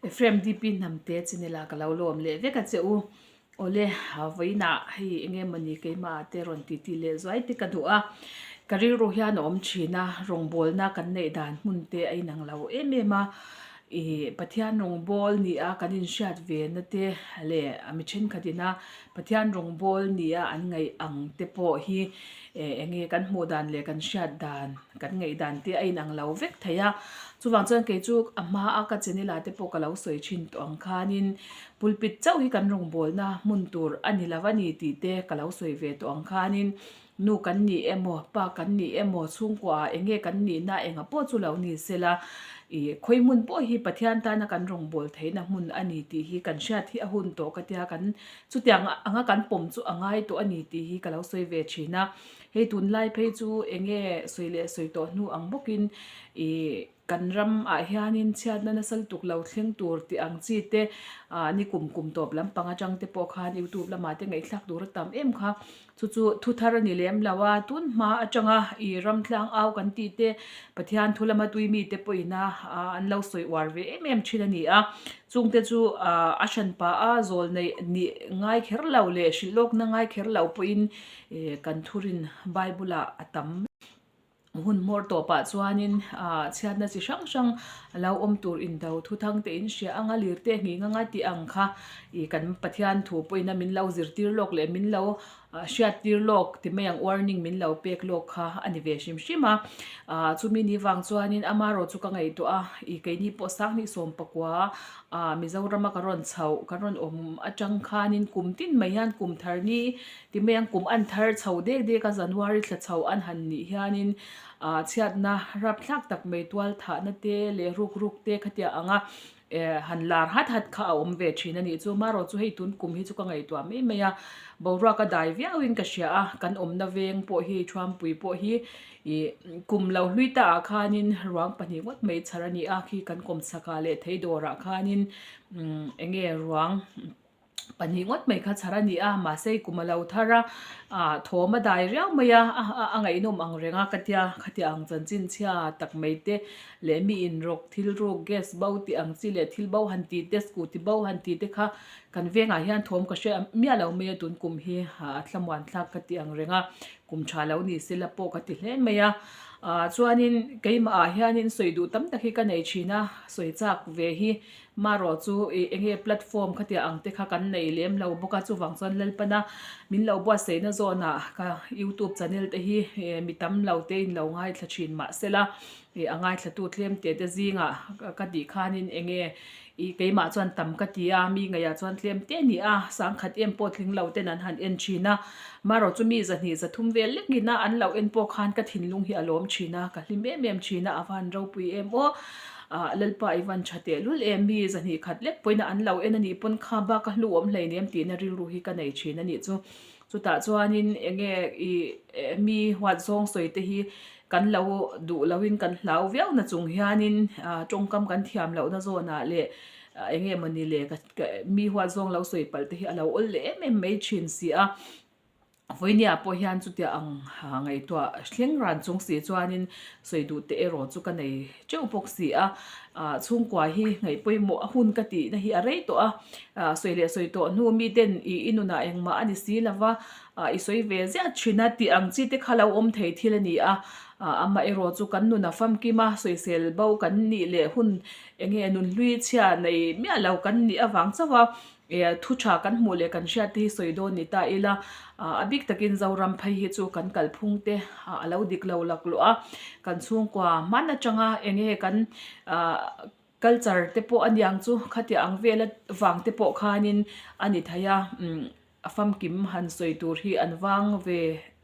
Ephraim DP hnamte chinela ka lo lawm leh vek a che u. Awle, vawiinah hei enge mawni keimah te rawn titi leh zuai te ka duh a. Ka rilru hian a awm thin a, rawngbawlna kan neih dan hmun te a inang lo em em a. Ih Pathian rawngbâwl ni a kan inhriat ve na te leh mi thenkhat ina Pathian rawngbâwl ni a an ngaih ang te pawh hi eng nge kan hmuh dan leh kan hriat dan kan ngaih dan te a inang lo vek thei a. Chuvang chuan kei chu a hma a ka channel ah te pawh ka lo sawi thin tawh ang khanin pulpit chauh hi kan rawngbâwlna hmun tur a ni lo a ni tih te ka lo sawi ve tawh ang khanin Nu kan nih emaw, pa kan nih emaw, chhungkuaah eng nge kan nihna enga pawh chu lo ni sela, ih khawi hmun pawh hi Pathian tana kan rawngbâwl theihna hmun a ni tih hi kan hriat hi a hun tawh ka tia kan chutiang anga kan pawm chu a ngai tawh a ni tih hi ka lo sawi ve thin a. Hei tunlai phei chu eng nge sawi leh sawi tawh hnu ang bawkin ih Kan ram ah hianin chhiatna nasa lutuk lo thleng tur tih ang chi te ah ni kum kum tawp lampang atang te pawh khan youtube lamah te ngaihthlak tur a tam em kha. Chu chu thu thar a ni lem lo a, tun hma atanga ih ram tlang au kan tih te Pathian thu lama tui mi te pawhin a an lo sawi uar ve em em thin a ni a. Chungte chu ah a hran pah a zawl neih nih ngai kher lo leh hrilh lawkna ngai kher lo pawhin ih kan thurin bible ah a tam. Hun hmawr tawpah chuanin ah chhiatna chi hrang hrang a lo awm tur indo thuthang te in hria anga lirte nghing anga tih ang kha ih kan Pathian thu pawhin a min lo zirtir lawk leh min lo hriattir lawk ti mai ang warning min lo pek lawk kha a ni ve hrim hrim a. Ah chumi ni vang chuanin amarawh chu ka ngaihtuah a ih keini pawh sanghnih sawmpakua ah Mizorama ka rawn chhoh ka rawn awm atang khanin kum tin mai hian kum thar ni Ti mai ang kum an thar chho dek dek a January thla chho an han nih hianin ah chhiatna rapthlak tak mai tual thahna te leh ruk ruk te khatia anga eh han lar hat hat kha a awm ve thin a nih chu. Marawh chu hei tun kum hi chu ka ngaihtuah mai mai a, boruak a dai viauin ka hria a, kan awmna veng pawh hi Thuampui pawh hi ih kum lo hlui ta ah khanin ruang pahnih ngawt mai chhar a ni a, khi kan kawmchhakah leh thei dawrah khanin umm eng nge ruang pahnih ngawt mai kha chhar a ni a, mahse kum a lo thar a, ah thawm a dai riau mai a, a ngaihnawm ang reng a ka tia, khatia ang chanchin chhia tak mai te leh mi inrawk thil ruk gas bo tih ang chi leh thil bo han tih te scooty bo han tih te kha kan vengah hian thawm ka hre miah lo mai a tun kum hi a thlamuan thlak ka ti ang reng a, kum tha lo ni sela pawh ka ti hle mai a, ah chuanin keimah ah hianin sawi duh tam tak hi ka nei thin a, sawi chak ve hi Marawh chu ih eng nge platform khatia ang te kha kan nei lem lo bawk a, chuvang chuan Lalpana min lo buatsaihna zawnah ka youtube channel te hi mi tam lo te in lo ngaithla thin mahsela ih a ngaithlatu tlem te te zingah ka tih khanin eng nge ih keimah chuan tam ka ti a, mi ngaihah chuan tlem te a ni a, sangkhat em pawh tling lo ten an han en thin a, marawh chu mi zahnih zathum vel lek ina an lo en pawh khan ka thinlung hi a lawm thin a, ka hlim em em thin a, a va han ropui em aw. Ah Lalpa i van tha teh lul em mi zahnih khat lek pawhin an lo en a nih pawn kha bak a hlu awm hleinem tihna rilru hi ka nei thin a nih chu. Chutah chuanin eng nge ih mi huat zawng sawi te hi kan lo duh loin kan hlau viau na chung hianin ah tawngkam kan thiam lohna zawnah leh eng nge mawni le mi huat zawng lo sawi palh te hi a lo awl leh em em mai thin si a. Vawinia pawh hian chutia ang ngaihtuah thleng ran chung si chuanin sawi duh teh erawh chu ka nei teuh bawk si a. Chhungkua hi ngaih pawimawh a hun ka tihna hi a rei tawh a, sawi leh sawi tawh hnu miten ih i nunah engmah a ni si lova, i sawi ve ziah thin a tih ang chi te kha lo awm thei thil a ni a. Amaherawh chu kan nuna famkim a, sawisel bo kan nih leh hun eng nge nunhlui chhia nei miah lo kan nih avang chauh a, E thu tha kan hmuh leh kan hriat te hi sawi dawn ni ta ila, a bik takin Zoram phei hi chu kan kalphung te a lo dik lo laklawh a, kan chhungkua hman atanga eng nge kan culture te pawh a niang chu khatiah ang vela vang te pawh khanin a ni thei a, a famkim han sawi tur hi an vang ve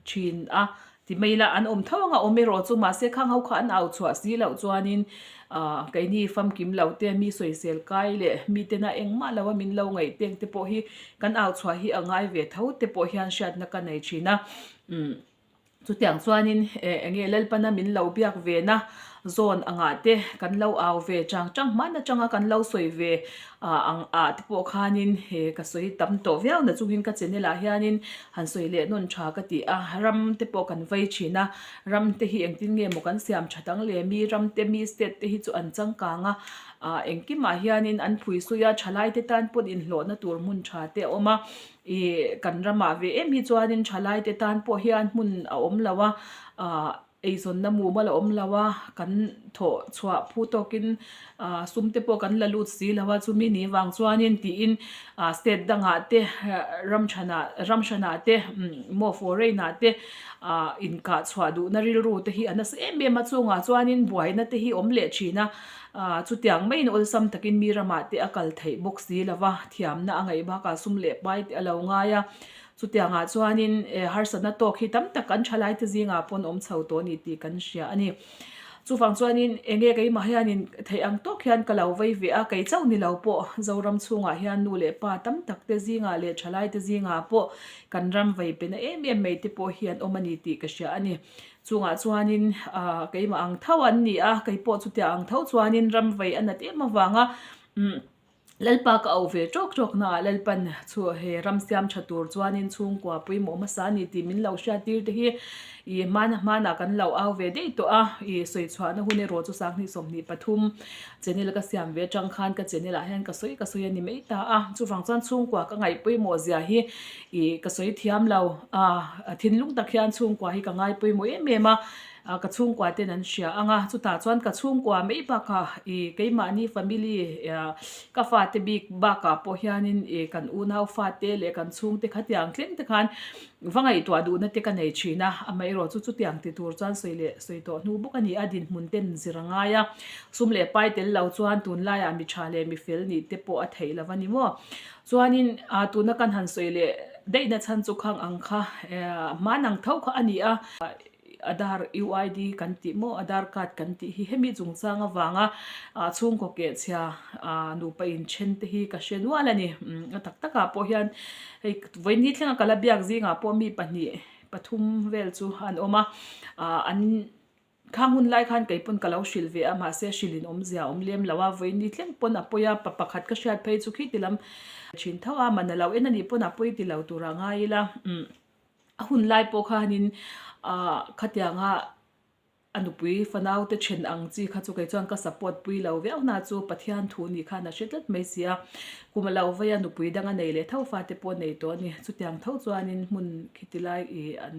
thin a ti mai ila an awm tho anga awm erawh chu mahse khang ho kha an au chhuah si loh chuanin ah keini famkim lo te mi sawisel kai leh mi tena engmah lo a min lo ngaih tek te pawh hi kan au chhuah hi a ngai ve tho te pawh hian hriatna ka nei thin a umm chutiang chuanin eh eng nge Lalpana min lo biak ve na. Zawn angah te kan lo au ve chang chang hman atanga kan lo sawi ve ang ah te pawh khanin he ka sawi tam tawh viau na chungin ka channel ah hianin han sawi leh nawn tha ka ti a, ram te pawh kan vei thin a, ram te hi engtin nge maw kan siam that ang le mi ram te mi state te hi chu an changkang a, ah engkimah hianin an phui sui a, thalai te tan pawn inhlawhna tur hmun tha te a awm a, ih kan ramah ve em hi chuanin thalai te tan pawh hian hmun a awm lo a, ah. Eizawnna mumal a awm lo a, kan thawh chhuah phu tawkin sum te pawh kan la lut si lo a, chumi ni vang chuanin tiin state dangah te ram chhanah ram hranah te maw foreign ah te inkah chhuah duhna rilru te hi a nasa em em a, chungah chuanin buaina te hi awm leh thin a, chutiang maiin awlsam takin mi ramah te a kal theih bawk si lo va, thiamna a ngaih bakah sum leh pai te a lo ngai a. Chutiangah chuanin harsatna tawk hi tam tak kan thalaite zingah pawn awm chho tawh a ni tih kan hria a ni. Chuvang chuanin enge keimah hianin theih ang tawk hian ka lo vei ve a, kei chauh ni lo pawh Zoram chhungah hian nu leh pa tam tak te zingah leh thalaite zingah pawh kan ram vei pe na em em mai te pawh hi an awm a ni tih ka hria a ni. Chungah chuanin keimah ang tho an ni a, kei pawh chutiang ang tho chuanin ram vei a nat em avanga Lalpa ka auh ve tawk tawk na ah Lalpan chu he ram siam tha tur chuanin chhungkua pawimawh hmasa a ni tih min lo hriat tir te hi ih hmana hmanah kan lo au ve daih tawh a, ih sawi chhuahna hun erawh chu 2023 channel ka siam ve atang khan ka channel ah hian ka sawi ka sawi a ni mai ta a, chuvang chuan chhungkua ka ngaih pawimawh zia hi ih ka sawi thiam lo a, thinlung tak hian chhungkua hi ka ngai pawimawh em em a. A ka chhungkua ten an hria ang a, chutah chuan ka chhungkua mai bakah ih keimahni family ka fate bik bakah pawh hianin ih kan unau fate leh kan chhungte khatiang thleng te khan va ngaihtuah duhna te ka nei thin a, amaherawh chu chutiang ti tur chuan sawi leh sawi tawh hnu bawk a ni a, dinhmun ten zir a ngai a, sum leh pai tel lo chuan tunlaiah mi tha leh mi fel nih te pawh a theih lo a ni maw. Chuanin ah tuna kan han sawi leh daihna chhan chu khang ang kha hman ang tho kha a ni a. Aadhaar UID kan tih maw Aadhaar card kan tih hi hemi chungchang avanga chhungkaw kehchhia nupa inthen te hi ka hre nual a ni. A tak takah pawh hian hei vawiin thlenga ka la biak zingah pawh mi pahnih pathum vel chu an awm a, an khang hun lai khan kei pawn ka lo hrilh ve a mahse hrilh in awmzia a awm lem lo a, vawiin thleng pawn a pawi a, pa pakhat ka hriat phei chu khiti lam thin tho a, man a lo en a nih pawn a pawi ti lo turah ngai ila. A hun lai pawh khanin ahh khatianga a nupui fanau te then ang chi kha chu kei chuan ka support pui lo viau na chu Pathian thu nih khan a hre tlat mai si a, kum a lo vei a nupui dang a nei leh tho fate pawh a nei tawh a ni. Chutiang tho chuanin hmun khiti lai ih an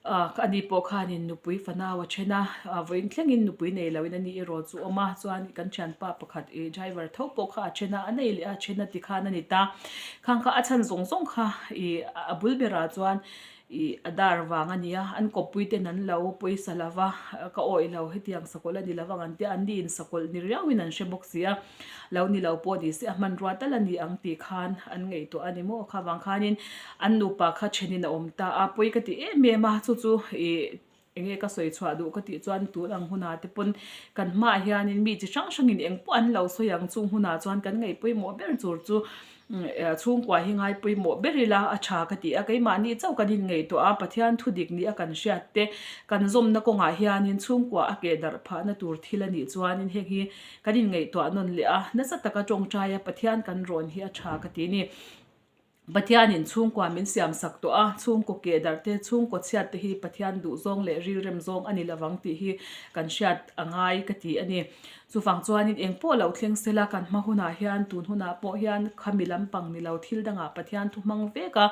ahh ani pawh khanin nupui fanau a then a, vawiin thlengin nupui nei loin ani erawh chu awm a, chuan kan thianpa pakhat ih driver tho pawh kha a then a, a nei leh a then a ti khan a ni ta. Khang kha a chhan zawng zawng kha ih a bul berah chuan ih a dar vang a nia, an kawppui ten an lo pawisa lo va, ka awih lo hetiang sakawlh a ni lo vang an tia, an niin sakawlh ni riauin an hre bawk si a, lo ni lo pawh ni se a hmanrua tal a ni ang tih khan an ngaihtuah a ni maw, kha vang khanin an nupa kha thenin a awm ta a, pawi ka ti em em a, chu chu ih Enge ka sawi chhuah duh ka tih chuan tun ang hunah te pawn kan hmaah hianin mi chi hrang hrangin eng pawh an lo sawi ang chung hunah chuan kan ngaih pawimawh ber tur chu chhungkua hi ngai pawimawh ber ila a tha ka ti a, keimahni chauh kan inngaihtuah a, Pathian thu dik nih a kan hriat te kan zawmna kawngah hianin chhungkua a keh darh phahna tur thil a nih chuanin heng hi kan inngaihtuah nawn leh a, nasa taka tawngtaia Pathian kan rawn hi a tha ka ti a ni. Pathianin chhungkua min siam sak tawh a, chhungkaw keh darh te, chhungkaw chhiat te hi Pathian duh zawng leh rilrem zawng a ni lovang tih hi kan hriat a ngai ka ti a ni. Chuvang chuanin eng pawh lo thleng sela kan hma hunah hian tun hunah pawh hian khami lampang ni lo thil dangah Pathian thu hmang vek a,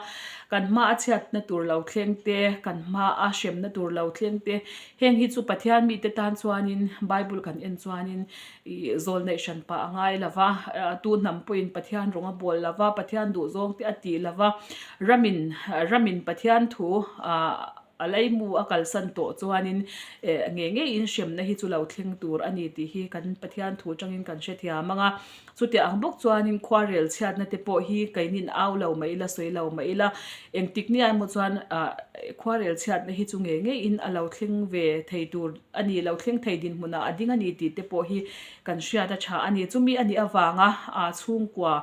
kan hma a chhiatna tur lo thleng te, kan hma a hremna tur lo thleng te, heng hi chu Pathian mite tan chuanin Bible kan en chuanin Ih zawl neih hran pah a ngai lo va, tu hnam pawhin Pathian rawng a bawl lo va, Pathian duh zawng te a tih lo va, ramin ramin Pathian thu ah a leimu a kalsan tawh chuanin eh ngei ngeiin hremna hi chu lo thleng tur a ni tih hi kan Pathian thu atangin kan hrethiam ang a. Chutiang ang bawk chuanin khuarel chhiatna te pawh hi keinin au lo mai ila, sawi lo mai ila, engtik nia emaw chuan ah khuarel chhiatna hi chu ngei ngeiin a lo thleng ve thei tur a ni lo thleng thei dinhmunah a ding a ni tih te pawh hi kan hriat a tha a ni. Chumi a nih avanga chhungkua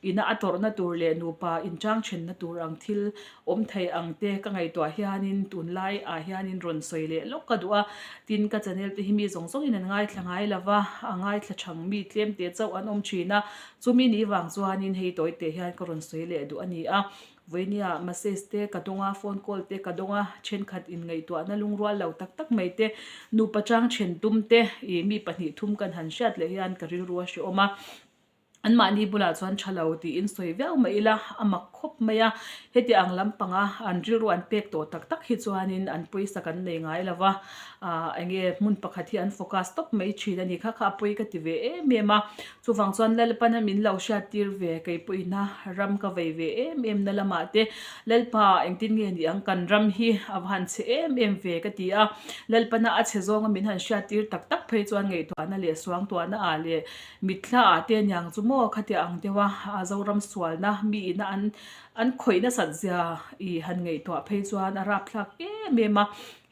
Ina a tawrhna tur leh nupa inchang thenna tur ang thil awm thei ang te ka ngaihtuah hianin tunlai ah hianin rawn sawi leh lawk ka duh a. Tin, ka channel te hi mi zawng zawngin an ngaithla ngai lo va, a ngaithla chhang mi tlem te chauh an awm thin a. Chumi ni vang chuanin hei tawi teh hian ka rawn sawi leh duh a ni a. Vawinia message te ka dawng a, phone call te ka dawng a, thenkhat inngaihtuahna lungrual lo tak tak mai te, nupa chang then tum te ih mi pahnih thum kan han hriat leh hian ka rilru a hrehawm a. Anmahni bulah chuan tha lo tiin sawi viau mai ila, a mak khawp mai a. Heti ang lampanga an rilru an pek tawh tak tak hi chuanin an pawisa kan nei ngai lo va, aah eng nge hmun pakhat hi an focus tawp mai thin a ni. Kha kha a pawi ka ti ve em em a. Chuvang chuan Lalpana min lo hriattir ve kei pawhina ram ka vei ve em em na lamah te Lalpa engtin nge ni ang kan ram hi a va han chhe em em ve ka ti a. Lalpana a chhe zawnga min han hriattir tak tak phei chuan ngaihtuahna leh suangtuahna ah leh Mitthla ah te aniang chu maw khatia ang deuh a, a Zoram sualna mi ina an an khawih nasat zia i han ngaihtuah phei chuan a rapthlak em em a.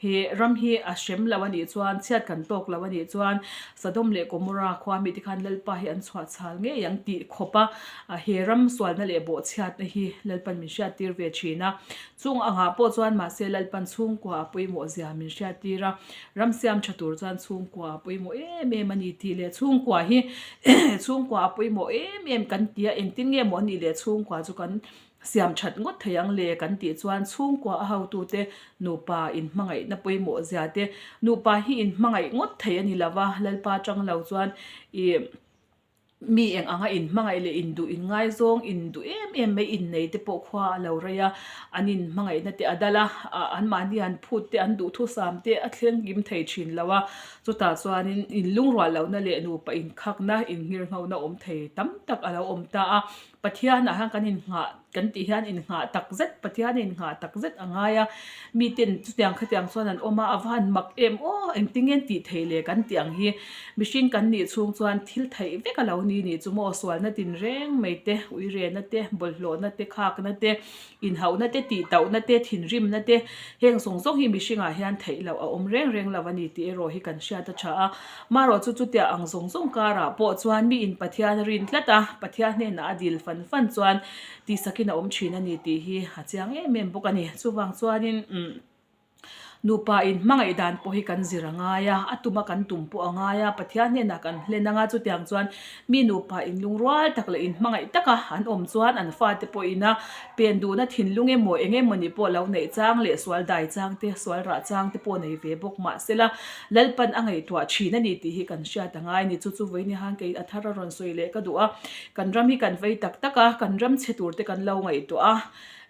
He ram hi a hrem lo a nih chuan, chhiat kan tawk lo a nih chuan Sodom leh Gomorrah khua mi te khan Lalpa hi an chhuah chhal ngei ang tih khawp a, he ram sualna leh bawhchhiatna hi Lalpan min hriattir ve thin a. Chung angah pawh chuan mahse Lalpan chhungkua a pawimawh zia min hriattir a. Ram siam tha tur chuan chhungkua a pawimawh em em a ni tih leh chhungkua hi chhungkua a pawimawh em em kan ti a, engtin nge maw a nih leh chhungkua chu kan siam that ngawt thei ang le kan tih chuan chhungkua a hotute nupa inhmangaihna pawimawh zia te, nupa hi inhmangaih ngawt thei a ni lo va, Lalpa tang lo chuan ih. Mi eng anga inhmangaih leh induh inngaizawng, induh em em mai innei te pawh khua a lo rei a, an inhmangaihna te a dal a, anmahni an phut te, an duhthusam te a thleng kim thei thin lo a, chutah chuanin inlungruah lohna leh nupa inkhakna, innghirnghona awm thei tam tak a lo awm ta a. Pathianah hian kan innghah kan tih hian innghah tak zet, Pathian innghah tak zet a ngai a, miten chutiang khatiang chuan an awm a, a va han mak em aw, engtin nge tih theih leh kan tih ang hi mihring kan nih chhung chuan thil theih vek a lo ni nih chu maw, sualna tinreng mai te, uirena te, bawlhhlawhna te, khakna te, inhauhna te, tihtauhna te, thinrimna te, heng zawng zawng hi mihringah hian theih loh a awm reng reng lo a ni tih erawh hi kan hriat a tha a. Marawh chu chutiah ang zawng zawng karah pawh chuan miin Pathian a rin tlat a, Pathian hnenah a dil fan fan chuan tihsakin a awm thin a ni tih hi a chiang em em bawk a ni. Chuvang chuanin umm nupa in hmangaih dan pawh hi kan zir a ngai a, a tuma kan tum pawh a ngai a, Pathian hnenah kan hlen anga chutiang chuan mi nupa in lungrual tak leh in hmangaih taka an awm chuan an fate pawhin a pen duhna thinlung emaw eng emaw ni pawh lo neih chang leh sual dai chang te, sual rah chang te pawh nei ve bawk mahsela Lalpan a ngaihtuah thin a ni tih hi kan hriat a ngai a ni. Chu chu vawiin hian kei a thar a rawn sawi leh ka duh a, kan ram hi kan vei tak tak a, kan ram chhe tur te kan lo ngaihtuah a,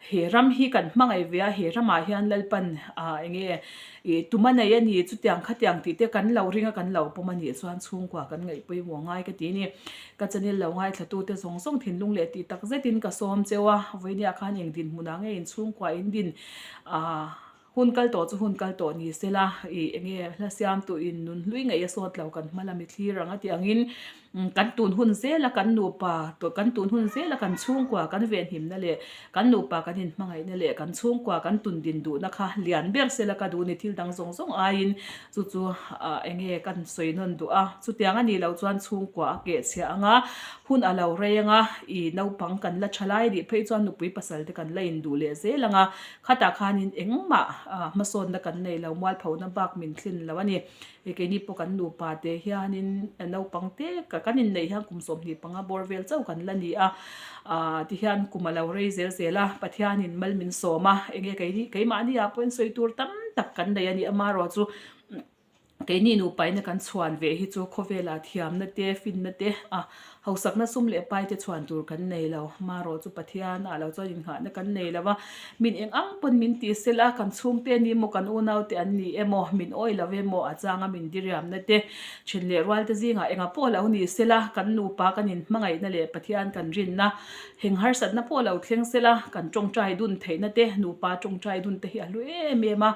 he ram hi kan hmangaih ve a, he ramah hian Lalpan ah eng nge ih tum a nei a ni, chutiang khatiang tih te kan lo ring a kan lo pawm a nih chuan chhungkua kan ngaih pawimawh ngai ka ti a ni. Ka channel lo ngaithla tu te zawng zawng thinlung leh tih tak zetin ka sawm cheu a, vawinia khan eng dinhmunah nge in chhungkua in din ah Hun kal tawh chu hun kal tawh ni sela, ih enge hla siamtu in nun hlui ngei a sawt lo kan hma lam i thlir ang a tih angin kan tun hun zela kan nupa kan tun hun zela kan chhungkua kan venhimna leh kan nupa kan inhmangaihna leh kan chhungkua kan tun din duhna kha lian ber sela ka duh ni thil dang zawng zawng aiin chu chu ah enge kan sawi nawn duh a chutiang a nih loh chuan chhungkua a kehchhiah anga hun a lo rei anga ih naupang kan la tha lai nih phei chuan nupui pasal te kan la induh leh zel anga Khatah khanin engmah hmasawnna kan nei lo, mualphona bak min thlin lo a ni. Keini pawh kan nupa te hianin naupang te kan inneih hian kum 25 bawr vel chauh kan la ni a, tihian kum a lo rei zel zel a, Pathianin mal min sawm a, enge keini keimahni ah pawhin sawi tur tam tak kan nei a ni. Amaherawhchu chu Keini nupaina kan chhuan ve hi chu khawvela thiamna te, finna te, a hausakna sum leh pai te chhuan tur kan nei lo. Marawh chu Pathian ah lo chuan innghahna kan nei lo a, min eng ang pawn min ti sel a, kan chhungte an ni emaw, kan unaute an ni emaw, min awi lo emaw, a changa min diriamna te, then leh rualte zingah engah pawh lo ni sel a, kan nupa kan inhmangaihna leh Pathian kan rinna Heng harsatna pawh lo thleng sela, kan tawngtai dun theihna te, nupa tawngtai dun te hi a hlu em em a.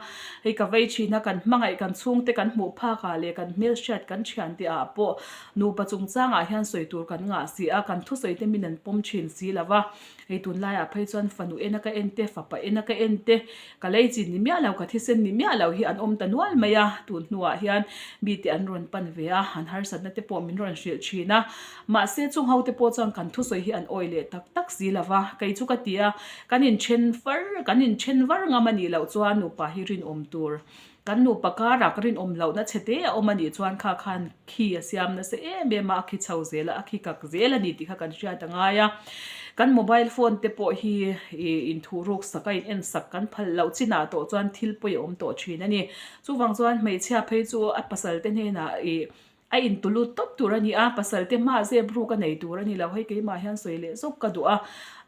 Hei ka vei thin a, kan hmangaih kan chhungte kan hmuh phakah leh kan hmelhriat kan thiante ah pawh nupa chungchangah hian sawi tur kan. kan ngah si a, kan thusawi te min an pawm thin si lo va, hei tunlaiah phei chuan fanu ena ka en te, fapa ena ka en te, ka lei chin ni miah lo, ka thisen ni miah lo hi an awm ta nual mai a, tun hnuah hian mite an rawn pan ve a, an harsatna te pawh min rawn hrilh thin a, mahse chung ho te pawh chuan kan thusawi hi an awi leh tak tak si lo va, kei chu ka ti a, kan inthen far, kan inthen var ngam a nih loh chuan nupa hi rinawm tur. Kan nupa karah ka rinawm lohna chhe te a awm a nih chuan kha khan khi a siam nasa em em a, a khi chho zel a, a khi kak zel a ni tih kha kan hriat a ngai a. Kan mobile phone te pawh hi ih inthuh ruk sak a, in en sak kan phal loh chinah tawh chuan thil pawi a awm tawh thin a ni. Chuvang chuan hmeichhia phei chu a pasal te hnenah ih A intu lut tawp tur a ni a, pasal te hma zep ruk a nei tur a ni lo. Hei keimah hian sawi leh zawk ka duh a,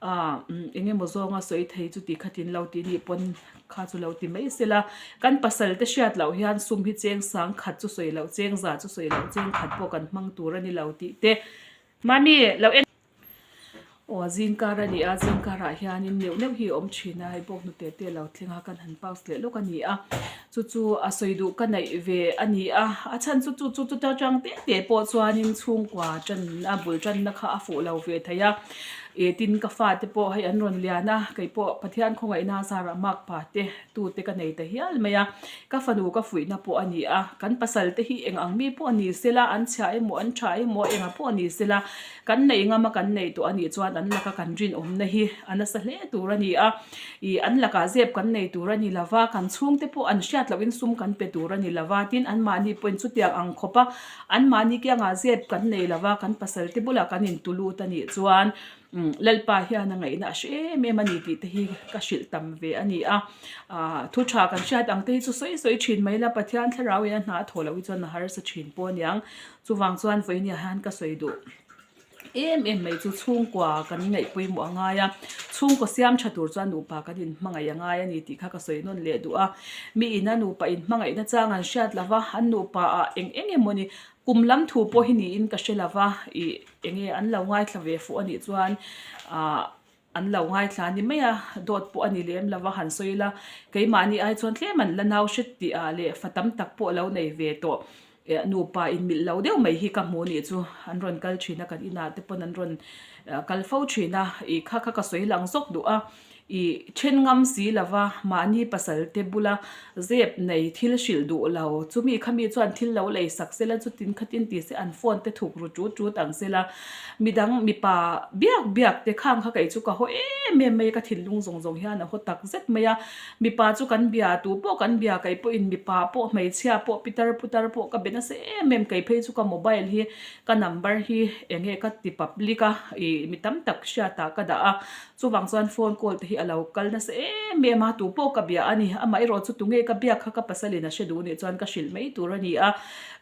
aah eng emaw zawnga sawi thei chu ti khatin lo ti nih pawn kha chu lo ti mai sela. Kan pasal te hriat loh hian sum hi cheng sang khat chu sawi loh, cheng za chu sawi loh, cheng khat pawh kan hmang tur a ni lo tih te. Mami, lo en. Aw zingkar a ni a, zingkarah hianin neuh neuh hi a awm thin a, hei bawk hnute te a lo thleng a, kan han pause leh lawk a ni a, chu chu a sawi duh ka neih ve a ni a, a chhan chu chu chu chuta tang te te pawh chuanin chhungkua tanna bul tanna kha a fuh lo ve thei a, ih tin ka fate pawh hei an rawn lian a, kei pawh Pathian khawngaihna zarah makpa te tute ka nei ta hial mai a, ka fanu ka fuihna pawh a ni a, kan pasal te hi eng ang mi pawh ni sela, an chhia emaw an tha emaw engah pawh ni sela, kan neih ngam a kan neih tawh a nih chuan an laka kan rinawmna hi a nasa hle tur a ni a, ih an lakah zep kan nei tur a ni lo va, kan chhungte pawh an hriat lohin sum kan pe tur a ni lo va, tin anmahni pawhin chutiang ang khawp a anmahni kiangah zep kan nei lo va, kan pasal te bulah kan intulut a nih chuan. Lalpa hian a ngaihna a hre em em a ni tih te hi ka hrilh tam ve a ni a. Aaa thu tha kan hriat ang te hi chu sawi sawi thin mai la, Pathian thlarau in a hna a thaw loh hi chuan a harsa thin pawh a niang. Chuvang chuan vawinia hian ka sawi duh em em mai chu chhungkua kan ngaih pawimawh a ngai a, chhungkaw siam tha tur chuan nupa kan inhmangaih a ngai a ni tih kha ka sawi nawn leh duh a. Mi ina nupa inhmangaihna chang an hriat lo va, an nupa ah eng eng emaw ni kum lam thu pawh hi niin ka hre lo va ih. Enge an lo ngaithla ve fuh anih chuan ahh an lo ngaithla ni mai a, dawt pawh a ni lem lo va han sawi ila, keimahni ai chuan tlem an la nau hret tih ah leh fa tam tak pawh lo nei ve tawh eh nupa inmilh lo deuh mai hi ka hmu anih chu an rawn kal thin a kan inah te pawn an rawn kal fo thin a, ih kha kha ka sawi lang zawk duh a. I then ngam si lova, mahni pasal te bula zep nei thil hrilh duh lo. Chumi khami chuan thil lo lei sak sela, chutin khatin ti se an phone te thuk ru tut tut ang sela. Midang mipa biak biak te khang kha kei chu ka haw em em mai a, ka thinlung zawng zawng hian a haw tak zet mai a. Mipa chu kan bia, tu pawh kan bia, kei pawhin mipa pawh, hmeichhia pawh, pitar putar pawh ka be nasa em em, kei phei chu ka mobile hi ka number hi eng nge ka ti public a, ih mi tam tak hriatah ka dah a. Chuvang chuan phone call te hi a lo kal nasa em em a, tu pawh ka bia a ni. Amaherawh chu tunge ka biak kha ka pasalin a hre duh nih chuan ka hrilh mai tur a ni a,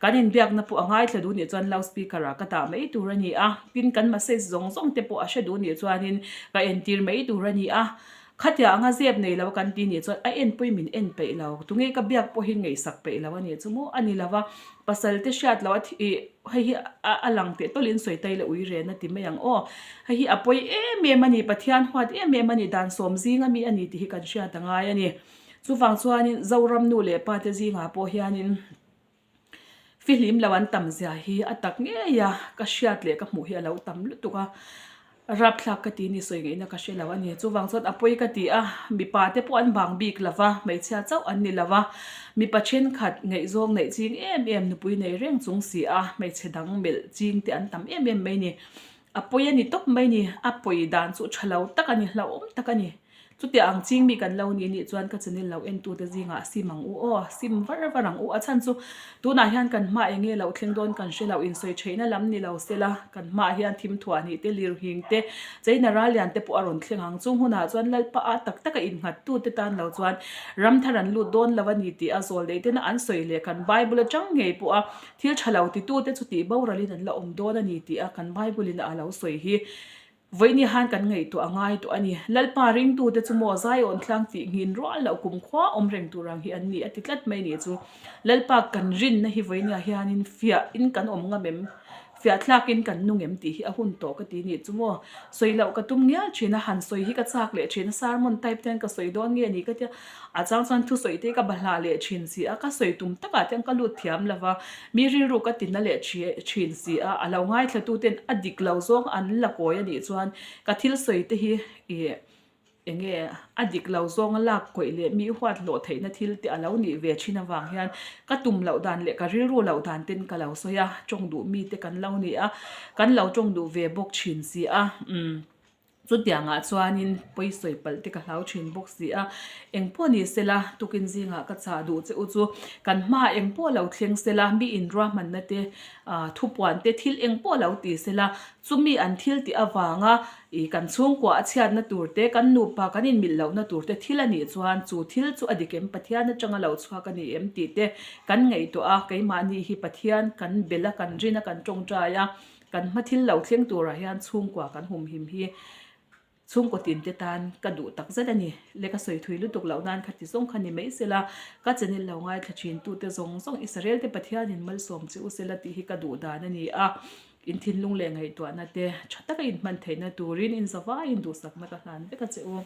kan inbiakna pawh a ngaithla duh nih chuan loudspeaker ah ka dah mai tur a ni a, tin kan message zawng zawng te pawh a hre duh nih chuanin ka entir mai tur a ni a. Khatia anga zep nei lo kan ti nih chuan a en pawhin min en peih lo, tunge ka biak pawhin ngaihsak peih lo a nih chu maw a ni lo va, pasal te hriat loh a ih hei hi a lang teh tawlhin sawi tai la ui ren a ti mai ang aw. Hei hi a pawi em em a ni, Pathian huat em em a ni, dan sawm zing a mi a ni tih hi kan hriat a ngai a ni. Chuvang chuanin Zoram nu leh pa te zingah pawh hianin fihlim lo an tam zia hi a tak ngei a, ka hriat leh ka hmuh hi a lo tam lutuk a. Rapthlak ka ti ni sawi ngaihna ka hre lo a ni. Chuvang chuan a pawi ka ti a, mipa te pawh an bang bik lo va, hmeichhia chauh an ni lo va, mipa thenkhat ngaihzawng neih ching em em, nupui nei reng chung si a, hmeichhe dang melh ching te an tam em em mai ni. A pawi a ni tawp mai ni, a pawi dan chu tha lo tak a ni, hlauhawm tak a ni. Chutia ang ching mi kan lo ni nih chuan ka channel lo entute zingah sim ang u aw, sim var var ang u. A chhan chu tunah hian kan hma eng nge lo thleng dawn kan hre lo, insawi theihna lam ni lo sela kan hmaah hian thimthuah nih te, lirnghing te, cheina ral lian te pawh a rawn thleng ang. Chung hunah chuan Lalpa a tak taka innghattute tan lo chuan ramthar an lut dawn lo a ni tih a zawl daih tena an sawi leh kan Bible atang ngei pawh a thil tha lo titute chu tih boralin an la awm dawn a ni tih a kan Bible in a lo sawi hi Vawiini han kan ngaihtuah a ngai tawh a ni. Lalpa ringtute chu maw Zion tlang tih nghin rual loh kum khua awm reng tur ang hi an ni a ti tlat mai ni chu. Lalpa kan rinna hi vawiiniah hianin fiahin kan awm ngam em? Fiah thlakin kan nung em tih hi a hun tawh ka ti nih chu maw. Sawi loh ka tum ngial thin a, han sawi hi ka chak leh thin a, sermon type te hian ka sawi dawn nge ni ka tia, a chang chuan thusawi te hi ka bahlah leh thin si a, ka sawi tum takah te hian ka lut thiam lo va, mi rilru ka tina leh thin si a, a lo ngaithla tu ten a dik lo zawng an la kawi a nih chuan ka thil sawi te hi ih Enge a dik lo zawnga lak kawih leh mi huat hlawh theihna thil te a lo nih ve thin avang hian ka tum loh dan leh ka rilru loh dan ten ka lo sawi a, tawng duh mi te kan lo ni a, kan lo tawng duh ve bawk thin si a, umm chutiangah chuanin pawi sawi palh te ka hlau thin bawk si a, engpawh ni sela tukin zingah ka chah duh che u chu kan hmaah engpawh lo thleng sela mi inruahmanna te ah thupuan te thil engpawh lo ti sela chumi an thil tih avanga I kan chhungkua a chhiatna tur te, kan nupa kan inmilh lohna tur te thil a nih chuan chu thil chu a dik em, Pathian atanga lo chhuak a ni em tih te kan ngaihtuah a, keimahni hi Pathian kan bel a, kan rin a, kan tawngtai a, kan hma thil lo thleng turah hian chhungkua kan humhim hi chhungkaw tin te tan ka duh tak zet a ni. Le ka sawi thui lutuk loh nan kha ti zawng kha ni mai sela, ka channel lo ngaithla thin tute zawng zawng Israel te Pathianin malsawm che u sela tih hi ka duh dan a ni a. In thinlung leh ngaihtuahna te tha taka inhman theihna turin in zavaiin duhsakna ka hlan vek a che u.